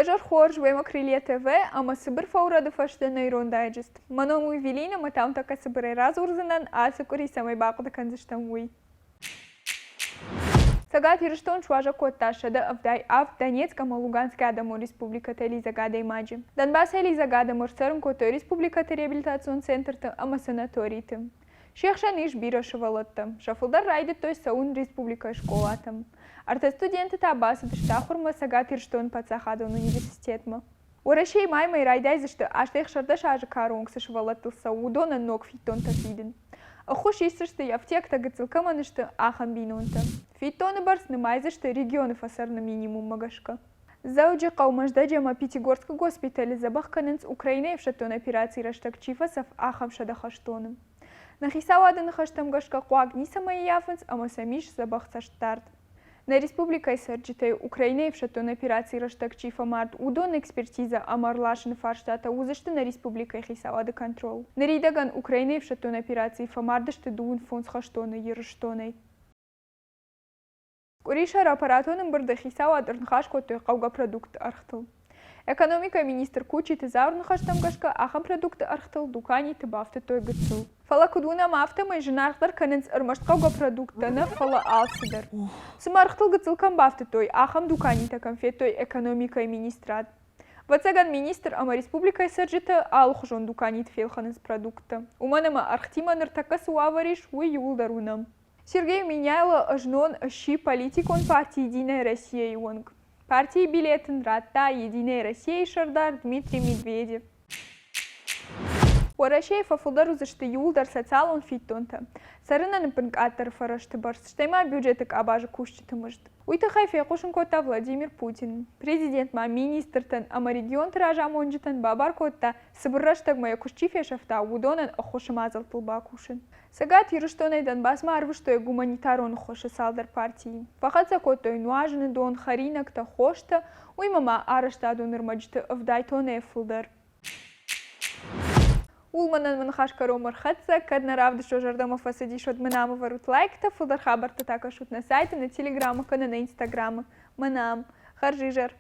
Уӕ хорз, уемӕ Крылья ТВ ӕмӕ цыбыр фӕурӕды фӕстӕ нӕ ирон дайджест. Мӕ ном у Эвелина ӕмӕ та уын тӕккӕ цыбырӕй радзурдзынӕн, ацы къуыри цӕмӕй бахъуыды кӕндзыстӕм, уый. Цӕгат Ирыстон суазӕг кодта 187 Донецк ӕмӕ Луганскы адӕмон республикӕтӕй лидзӕг адӕймаджы. Донбассӕй лидзӕг адӕмы ӕрцӕрын кодтой республикӕты реабилитацион центрты ӕмӕ санаториты. Се хсӕн ис бирӕ сывӕллӕттӕ. Сӕ фылдӕр райдыдтой цӕуын республикӕйы скъолатӕм. Ӕртӕ студенты та бацыдысты ахуырмӕ Цӕгат Ирыстоны паддзахадон университетмӕ. Уӕрӕсейы маймӕ райдайдзысты 86 азы кары онг цы сывӕллӕттыл цӕуы, уыдонӕн ног фиддонтӕ фидын. Ӕххуыс исдзысты, йӕ ӕфтиӕгтӕ гыццыл кӕмӕн сты, ахӕм бинонтӕ. Фиддоны бӕрц нымайдзысты регионы фӕцӕрыны минимуммӕ гӕсгӕ. Дзӕуджыхъӕу, Мӕздӕджы ӕмӕ Пятигорскы госпитӕлы дзӕбӕх кӕнынц, Украинӕйы ӕфсӕддон операцийы рӕстӕг чи фӕцӕф, ахӕм 100 хӕстоны. Нӕ хицауады ныхӕстӕм гӕсгӕ хъуаг ницӕмӕй ӕййафынц ӕмӕ сӕм ис дзӕбӕх цӕстдард. Нӕ республикӕйы цӕрджытӕй Украинӕйы ӕфсӕддон операцийы рӕстӕг чи фӕмард, уыдоны экспертизӕ ӕмӕ ӕрласыны фарстатӕ уыдзысты нӕ республикӕйы хицауады контрол. Ныридӕгӕн Украинӕйы ӕфсӕддон операцийы фӕмард сты 25 хӕстоны Ирыстонӕй. Къуырисӕры аппаратон ӕмбырды хицауад ӕрныхас кодтой хъӕугӕ продуктты ӕргътыл. Экономикӕйы министр Кучиты Зауыр ныхӕстӕм гӕсгӕ ахӕм продуктты ӕргътыл дуканиты бафтыдтой гыццыл. Фӕлӕ куыд уынӕм, афтӕмӕй зынаргъдӕр кӕнынц ӕрмӕст хъӕугӕ продукттӕ нӕ, фӕлӕ алцыдӕр. Цымӕ ӕргътыл гыццыл кӕм бафтыдтой, ахӕм дуканитӕ кӕм федтой экономикӕйы министрад. Ӕвӕццӕгӕн, министр ӕмӕ республикӕйы цӕрджытӕ алыхуызон дуканиты фелхӕнынц продукттӕ. Уымӕн ӕмӕ ӕргътимӕ ныртӕккӕ цы уавӕр ис, уый иууылдӕр уынӕм. Сергей Меняйло знон сси политикон парти «Единая Россия»-йы уӕнг. Партийы билет ын радта «Единая Россия»-йы сӕрдар Дмитрий Медведев. Уӕрӕсейы фӕфылдӕр уыдзысты иууылдӕр социалон фиддонтӕ, цӕрынӕн ӕппынкъаддӕр фӕрӕзты бӕрц, стӕй ма бюджеты къабазы кусджыты мызд. Уый тыххӕй фехъусын кодта Владимир Путин. Президент ма министртӕн ӕмӕ регионты разамонджытӕн бабар кодта, цыбыр рӕстӕгмӕ йӕ куыст чи фесӕфта, уыдонӕн ӕххуысы мадзӕлттыл бакусын. Цӕгат Ирыстонӕй Донбассмӕ ӕрвыстой гуманитарон ӕххуысы цалдӕр партийы. Фӕхӕццӕ кодтой нуазыны дон, хӕринӕгтӕ, хостӕ, уыимӕ ма арӕзтадон ӕрмӕджыты 70 тоннӕйӕ фылдӕр. Ууыл мӕнӕн мӕ ныхас кӕронмӕ ӕрхӕццӕ. Кӕд нӕ равдыст уӕ зӕрдӕмӕ фӕцыдис, уӕд мын ам ӕвӕрут лайктӕ, фылдӕр хабӕрттӕ та кӕсут нӕ сайты, нӕ телеграмы кӕнӕ нӕ инстаграмы. Мӕнӕ ам. Хӕрзизӕр!